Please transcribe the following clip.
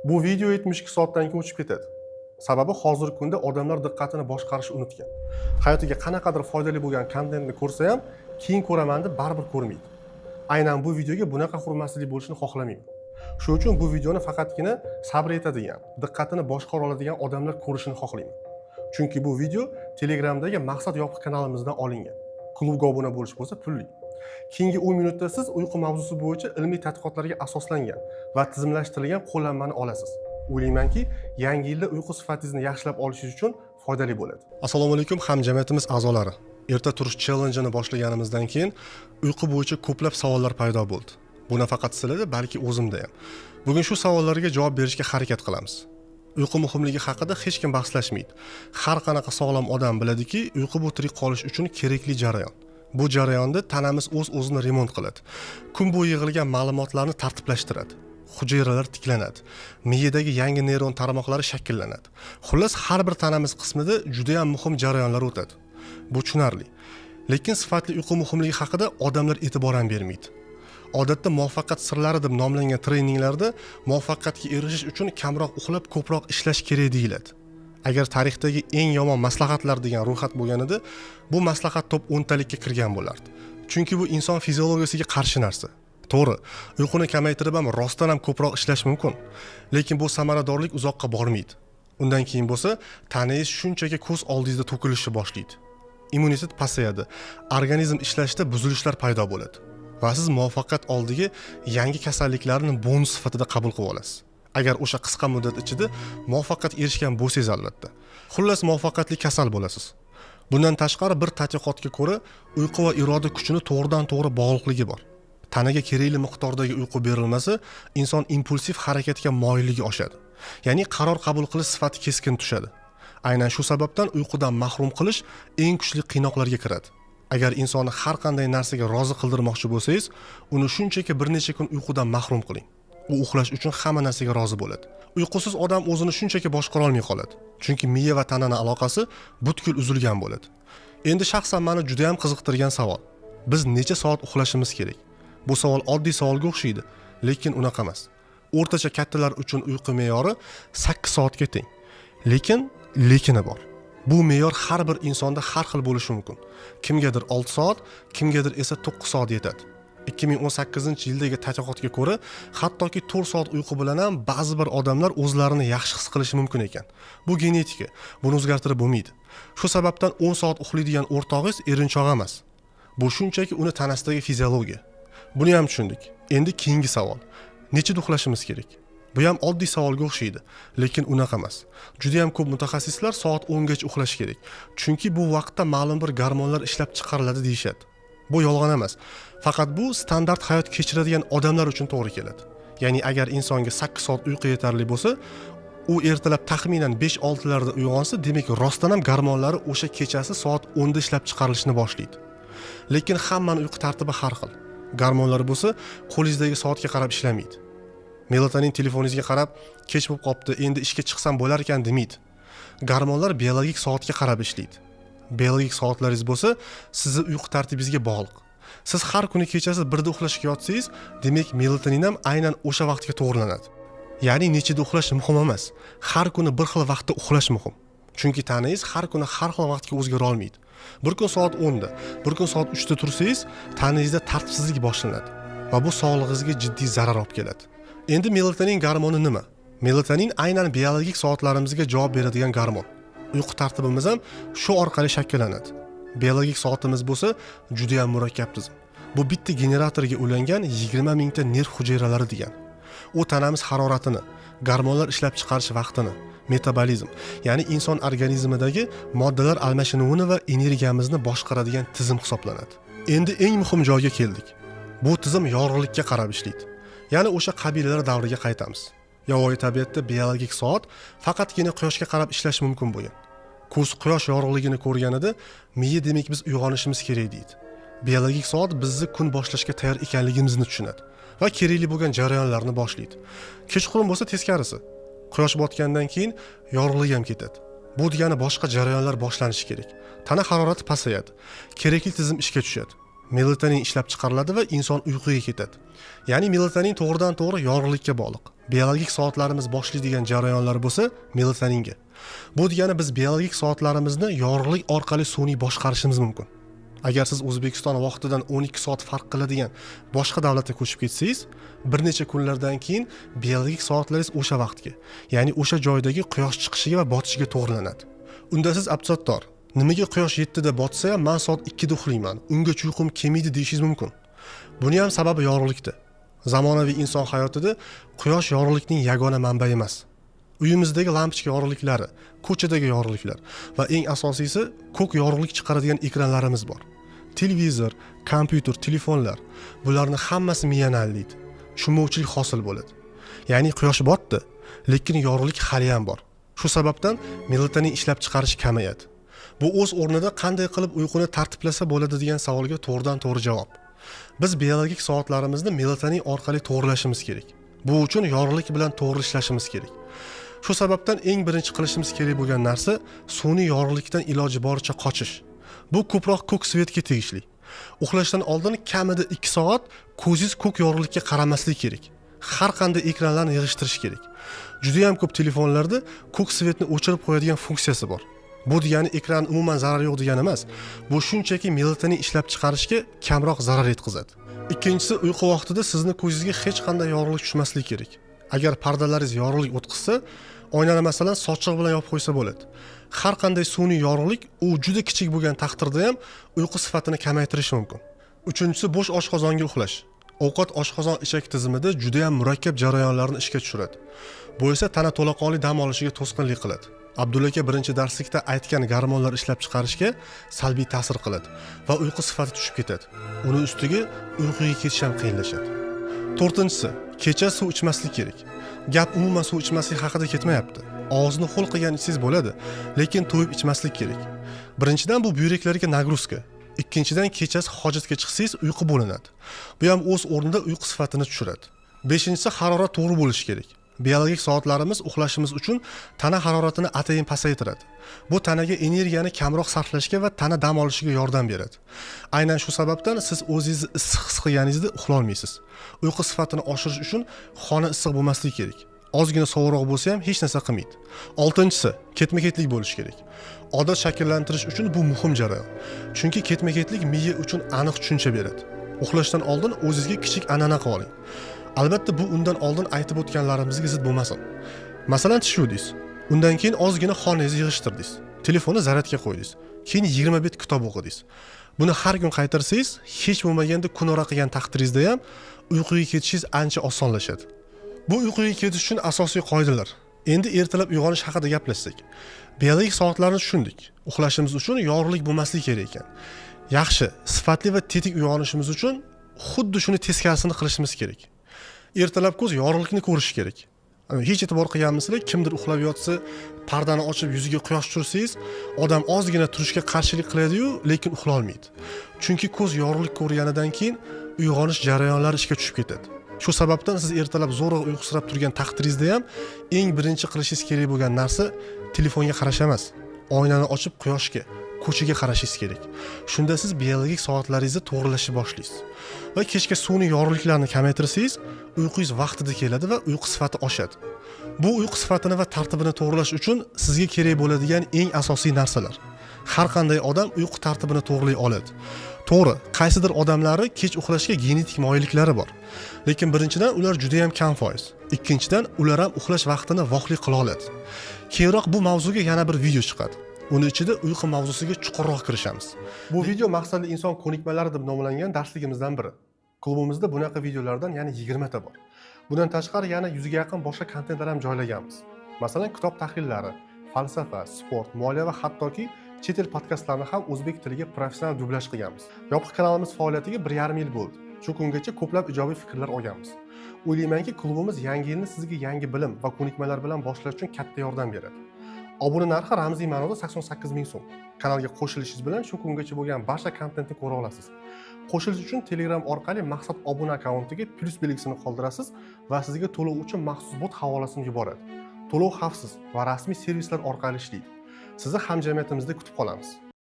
Bu video 72 soatdan keyin o'chib ketadi. Sababi, hozirgi kunda odamlar diqqatini boshqarishni unutgan. Hayotiga qanaqadir foydali bo'lgan kontentni ko'rsa ham, keyin ko'raman deb baribir ko'rmaydi. Aynan bu videoga bunaqa hurmatsizlik bo'lishini xohlamayman. Shuning uchun bu videoni faqatgina sabr etadigan, diqqatini boshqara oladigan odamlar ko'rishini xohlayman. Chunki bu video Telegramdagi Maqsad yopiq kanalimizdan olingan. Klubga obuna bo'lish bo'lsa pulli. Keyingi 10 minutda siz uyqu mavzusi bo'yicha ilmiy tadqiqotlarga asoslangan va tizimlashtirilgan qo'llanmani olasiz. O'ylaymanki, yangi yilda uyqu sifatingizni yaxshilab olishingiz uchun foydali bo'ladi. Assalomu alaykum, hamjamiyatimiz a'zolari. Erta turish challengeini boshlaganimizdan keyin uyqu bo'yicha ko'plab savollar paydo bo'ldi. Bu nafaqat sizlarda, balki o'zimda ham. Bugun shu savollarga javob berishga harakat qilamiz. Uyqu muhimligi haqida hech kim bahslashmaydi. Har qanaqa sog'lom odam biladiki, uyqu bu tirik qolish uchun kerakli jarayon. Bu jarayonda tanamiz o'z o'zini remont qiladi, kun bo'yi yig'ilgan ma'lumotlarni tartiblashtiradi, hujayralar tiklanadi, miyadagi yangi neyron tarmoqlari shakllanadi. Xullas, har bir tanamiz qismida judayam muhim jarayonlar o'tadi. Bu tushunarli, lekin sifatli uyqu muhimligi haqida odamlar e'tibor ham bermaydi. Odatda muvaffaqiyat sirlari deb nomlangan treninglarda muvaffaqiyatga erishish uchun kamroq uxlab, ko'proq ishlash kerak deyiladi. Agar tarixdagi eng yomon maslahatlar degan ro'yxat bo'lganida, bu maslahat top 10 talikka kirgan bo'lardi, chunki bu inson fiziologiyasiga qarshi narsa. To'g'ri, uyquni kamaytirib ham rostdan ham ko'proq ishlash mumkin, lekin bu samaradorlik uzoqqa bormaydi. Undan keyin bo'lsa tanangiz shunchaki ko'z oldingizda to'kilishni boshlaydi, immunitet pasayadi, organizm ishlashida buzilishlar paydo bo'ladi va siz muvaffaqiyat oldiga yangi kasalliklarni bonus sifatida qabul qilib olasiz, agar o'sha qisqa muddat ichida muvaffaqiyatga erishgan bo'lsangiz, albatta. Xullas, muvaffaqiyatli kasal bo'lasiz. Bundan tashqari, bir tadqiqotga ko'ra, uyqu va iroda kuchini to'g'ridan to'g'ri bog'liqligi bor. Tanaga kerakli miqdordagi uyqu berilmasa, inson impulsiv harakatga moyilligi oshadi, ya'ni qaror qabul qilish sifati keskin tushadi. Aynan shu sababdan uyqudan mahrum qilish eng kuchli qiynoqlarga kiradi. Agar insonni har qanday narsaga rozi qildirmoqchi bo'lsangiz, uni shunchaki bir necha kun uyqudan mahrum qiling, u uxlash uchun hamma narsaga rozi bo'ladi. Uyqusiz odam o'zini shunchaki boshqara olmay qoladi, chunki miya va tanani aloqasi butkul uzilgan bo'ladi. Endi shaxsan mani juda ham qiziqtirgan savol: biz necha soat uxlashimiz kerak? Bu savol oddiy savolga o'xshaydi, lekin unaqa emas. O'rtacha kattalar uchun uyqu me'yori 8 soatga teng, lekin lekini bor. Bu me'yor har bir insonda har xil bo'lishi mumkin. Kimgadir 6 soat, kimgadir esa 9 soat yetadi. 2018 yildagi tadqiqotga ko'ra, hattoki 4 soat uyqu bilan ham ba'zi bir odamlar o'zlarini yaxshi his qilishi mumkin ekan. Bu genetika, buni o'zgartirib bo'lmaydi. Shu sababdan 10 soat uxlaydigan o'rtog'ingiz erinchoq emas, bu shunchaki uni tanasidagi fiziologiya. Buni ham tushundik. Endi keyingi savol: nechida uxlashimiz kerak? Bu ham oddiy savolga o'xshaydi, lekin unaqa emas. Juda yam ko'p mutaxassislar soat 10 gacha uxlash kerak, chunki bu vaqtda ma'lum bir gormonlar ishlab chiqariladi, deyishadi. Bu yolg'on emas, faqat bu standart hayot kechiradigan odamlar uchun to'g'ri keladi. Ya'ni agar insonga 8 soat uyqu yetarli bo'lsa, u ertalab taxminan 5-6 larda uyg'onsa, demak, rostdan ham gormonlari o'sha kechasi soat 10 da ishlab chiqarilishni boshlaydi. Lekin hammani uyqu tartibi har xil, gormonlar bo'lsa qo'lingizdagi soatga qarab ishlamaydi. Melatonin telefoningizga qarab, kech bo'lib qolibdi, endi ishga chiqsam bo'lar ekan, demaydi. Gormonlar biologik soatga qarab ishlaydi. Biologik soatlaringiz bo'lsa sizni uyqu tartibingizga bog'liq. Siz har kuni kechasi 1 da uxlashga yotsangiz, demak, melatonin ham aynan o'sha vaqtga to'g'rilanadi. Ya'ni nechida uxlash muhim emas, har kuni bir xil vaqtda uxlash muhim, chunki tanangiz har kuni har xil vaqtga o'zgara olmaydi. Bir kun soat 10 da, bir kun soat 3 da tursangiz, tanangizda tartibsizlik boshlanadi va bu sog'lig'ingizga jiddiy zarar olib keladi. Endi melatonin gormoni nima? Melatonin aynan biologik soatlarimizga javob beradigan gormon. Uyqu tartibimiz ham shu orqali shakllanadi. Biologik soatimiz bo'lsa judayam murakkab tizim. Bu bitta generatorga ulangan 20 mingta nerv hujayralari degani. U tanamiz haroratini, gormonlar ishlab chiqarish vaqtini, metabolizm, ya'ni inson organizmidagi moddalar almashinuvini va energiyamizni boshqaradigan tizim hisoblanadi. Endi eng muhim joyga keldik. Bu tizim yorug'likka qarab ishlaydi. Ya'ni o'sha qabilalar davriga qaytamiz. Yovvoyi tabiatda biologik soat faqatgina quyoshga qarab ishlashi mumkin bo'lgan. Ko'z quyosh yorug'ligini ko'rganida, miya demak, biz uyg'onishimiz kerak, deydi. Biologik soat bizni kun boshlashga tayyor ekanligimizni tushunadi va kerakli bo'lgan jarayonlarni boshlaydi. Kechqurun bo'lsa teskarisi. Quyosh botgandan keyin yorug'lik ham ketadi. Bu degani boshqa jarayonlar boshlanishi kerak. Tana harorati pasayadi, kerakli tizim ishga tushadi. Melatonin ishlab chiqariladi va inson uyquga ketadi. Ya'ni melatonin to'g'ridan to'g'ri yorug'likka bog'liq. Biologik soatlarimiz boshlaydigan jarayonlar bo'lsa melatoninga. Bu degani biz biologik soatlarimizni yorug'lik orqali sun'iy boshqarishimiz mumkin. Agar siz O'zbekiston vaqtidan 12 soat farq qiladigan boshqa davlatga ko'chib ketsangiz, bir necha kunlardan keyin biologik soatlaringiz o'sha vaqtga, ya'ni o'sha joydagi quyosh chiqishiga va botishiga to'g'rilanadi. Unda siz, "Abdusattor, nimaga quyosh 7 da botsa ham man soat 2 da uxlayman, ungacha uyqum kelmaydi?" deyishingiz mumkin. Buni ham sababi yorug'likda. Zamonaviy inson hayotida quyosh yorug'likning yagona manbai emas. Uyimizdagi lampochka yorug'liklari, ko'chadagi yorug'liklar va eng asosiysi, ko'k yorug'lik chiqaradigan ekranlarimiz bor. Televizor, kompyuter, telefonlar, bularni hammasi miyani aldaydi. Tushunmovchilik hosil bo'ladi. Ya'ni quyosh botdi, lekin yorug'lik haliyam bor. Shu sababdan melatonin ishlab chiqarish kamayadi. Bu o'z o'rnida qanday qilib uyquni tartiblasa bo'ladi degan savolga to'g'ridan to'g'ri javob. Biz biologik soatlarimizni melatonin orqali to'g'rilashimiz kerak. Bu uchun yorug'lik bilan to'g'ri ishlashimiz kerak. Shu sababdan eng birinchi qilishimiz kerak bo'lgan narsa sun'iy yorug'likdan iloji boricha qochish. Bu ko'proq ko'k свет ga tegishli. Uxlashdan oldin kamida 2 soat ko'zingiz ko'k yorug'likka qaramaslik kerak. Har qanday ekranlarni yig'ishtirish kerak. Juda ham ko'p telefonlarda ko'k свет ni o'chirib qo'yadigan funksiyasi bor. Bu degani ekran umuman zarari yo'q degani emas. Bu shunchaki melatonin ishlab chiqarishga kamroq zarar yetkazadi. Ikkinchisi, uyqu vaqtida sizni ko'zingizga hech qanday yorug'lik tushmasligi kerak. Agar pardalaringiz yorug'lik o'tkazsa, oynani, masalan, sochiq bilan yopib qo'ysa bo'ladi. Har qanday sun'iy yorug'lik, u juda kichik bo'lgan taqdirda ham, uyqu sifatini kamaytirishi mumkin. Uchinchisi, bo'sh oshqozonga uxlash. Ovqat oshqozon ichak tizimida juda ham murakkab jarayonlarni ishga tushiradi. Bu esa tana to'laqonli dam olishiga to'sqinlik qiladi. Abdulla aka birinchi darslikda aytgan gormonlar ishlab chiqarishga salbiy ta'sir qiladi va uyqu sifati tushib ketadi. Uni ustiga uyquga ketish ham qiyinlashadi. To'rtinchisi, kecha suv ichmaslik kerak. Gap umuman suv ichmaslik haqida ketmayapti. Og'izni ho'l qilgan ichsangiz bo'ladi, lekin to'yib ichmaslik kerak. Birinchidan, bu buyraklarga нагрузка. Ikkinchidan, kechasi hojatga chiqsangiz, uyqu bo'linadi. Bu ham o'z o'rnida uyqu sifatini tushiradi. Beshinchisi, harorat to'g'ri bo'lishi kerak. Biologik soatlarimiz uxlashimiz uchun tana haroratini atayin pasaytiradi. Bu tanaga energiyani kamroq sarflashga va tana dam olishiga yordam beradi. Aynan shu sababdan siz o'zingizni issiq his qilganingizda uxlolmaysiz. Uyqu sifatini oshirish uchun xona issiq bo'lmasligi kerak. Ozgina sovuqroq bo'lsa ham hech narsa qilmaydi. Oltinchisi, ketma ketlik bo'lishi kerak. Odat shakllantirish uchun bu muhim jarayon. Chunki ketma ketlik miya uchun aniq tushuncha beradi. Uxlashdan oldin o'zingizga kichik an'ana qilib oling. Albatta, bu undan oldin aytib o'tganlarimizga zid bo'lmasin. Masalan, tish yuvdingiz. Undan keyin ozgina xonangizni yig'ishtirdingiz. Telefonni zaryadga qo'ydingiz. Keyin 20 bet kitob o'qidingiz. Buni har kun qaytarsangiz, hech bo'lmaganda kunora qilgan taqdiringizda ham uyquga ketishingiz ancha osonlashadi. Bu uyquga ketish uchun asosiy qoidalar. Endi ertalab uyg'onish haqida gaplashsak. Biologik soatlarni tushundik. Uxlashimiz uchun yorug'lik bo'lmasligi kerak ekan. Yaxshi, sifatli va tetik uyg'onishimiz uchun xuddi shuni teskarisini qilishimiz kerak. Ertalab ko'z yorug'likni ko'rishi kerak. Hech e'tibor qilganmisizlar, kimdir uxlab yotsa, pardani ochib yuziga quyosh tushirsangiz, odam ozgina turishga qarshilik qiladi-yu, lekin uxlolmaydi. Chunki ko'z yorug'lik ko'rganidan keyin uyg'onish jarayonlari ishga tushib ketadi. Shu sababdan siz ertalab zo'rg'a uyqusirab turgan taqdiringizda ham eng birinchi qilishingiz kerak bo'lgan narsa telefonga qarash emas. Oynani ochib quyoshga, ko'chaga qarashingiz kerak. Shunda siz biologik soatlaringizni to'g'rilashni boshlaysiz. Va kechga sun'iy yorug'liklarni kamaytirsangiz, uyqungiz vaqtida keladi va uyqu sifati oshadi. Bu uyqu sifatini va tartibini to'g'rilash uchun sizga kerak bo'ladigan eng asosiy narsalar. Har qanday odam uyqu tartibini to'g'rilay oladi. To'g'ri, qaysidir odamlari kech uxlashga genetik moyilliklari bor. Lekin birinchidan, ular juda ham kam foiz. Ikkinchidan, ular ham uxlash vaqtini vaqtli qila oladi. Keyinroq bu mavzuga yana bir video chiqadi. Uni ichida uyqu mavzusiga chuqurroq kirishamiz. Bu video "Maqsadli inson ko'nikmalari" deb nomlangan darsligimizdan biri. Klubimizda bunaqa videolardan yana 20 ta bor. Bundan tashqari, yana 100 ga yaqin boshqa kontentlar ham joylaganmiz. Masalan, kitob tahlillari, falsafa, sport, moliya va hattoki chet el podkastlarini ham o'zbek tiliga professional dublyaj qilganmiz. Yopiq kanalimiz faoliyatiga 1,5 yil bo'ldi. Shu kungacha ko'plab ijobiy fikrlar olganmiz. O'ylaymanki, klubimiz yangi yilni sizga yangi bilim va ko'nikmalar bilan boshlash uchun katta yordam beradi. Obuna narxi ramziy ma'noda 88 ming so'm. Kanalga qo'shilishingiz bilan shu kungacha bo'lgan barcha kontentni ko'ra olasiz. Qo'shilish uchun Telegram orqali Maqsad obuna akkauntiga plyus belgisini qoldirasiz va sizga to'lov uchun maxsus bot havolasini yuboradi. To'lov xavfsiz va rasmiy servislar orqali ishlaydi. Sizni hamjamiyatimizda kutib qolamiz.